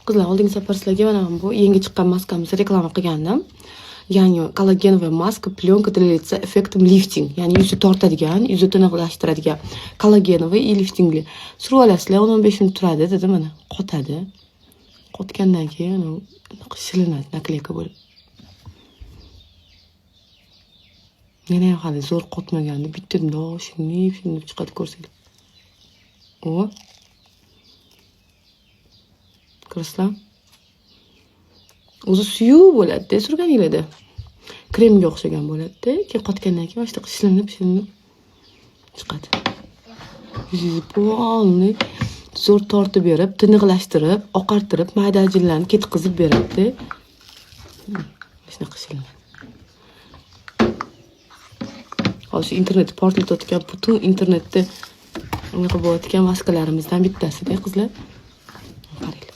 Qizlar, oldingi safar sizlarga mana bu yangi chiqqan maskamizni reklama qilgandim. Ya'ni коллагеновая маска, пленка для лица эффектом лифтинг, ya'ni yuzni tortadigan, yuzni tiniqlashtiradigan коллагеновый и liftingli. Surib olasizlar, 10-15 minut turadi, dedi, mana qotadi. Qotgandan keyin anaqa shilinadi, наклейка bo'lib. Yana ham hali zo'r qotmagandi. Bitta bundoq shinib, shinib chiqadi, ko'rsanglar. O. Ko'rasizlar? O'zi suyuq bo'ladi-da surganinglarda. Kremga o'xshagan bo'ladi-da. Keyin qotgandan keyin mana shunaqa shilinib, shilinib chiqadi. Yuzingizni полный zo'r tortib berib, tiniqlashtirib, oqartirib, mayda ajinlarni ketqizib beradi-da. Shunaqa shilinadi. Hozir internetni portlatayotgan, butun internetda unaqa bo'layotgan maskalarimizdan bittasida, qizlar. Qaranglar.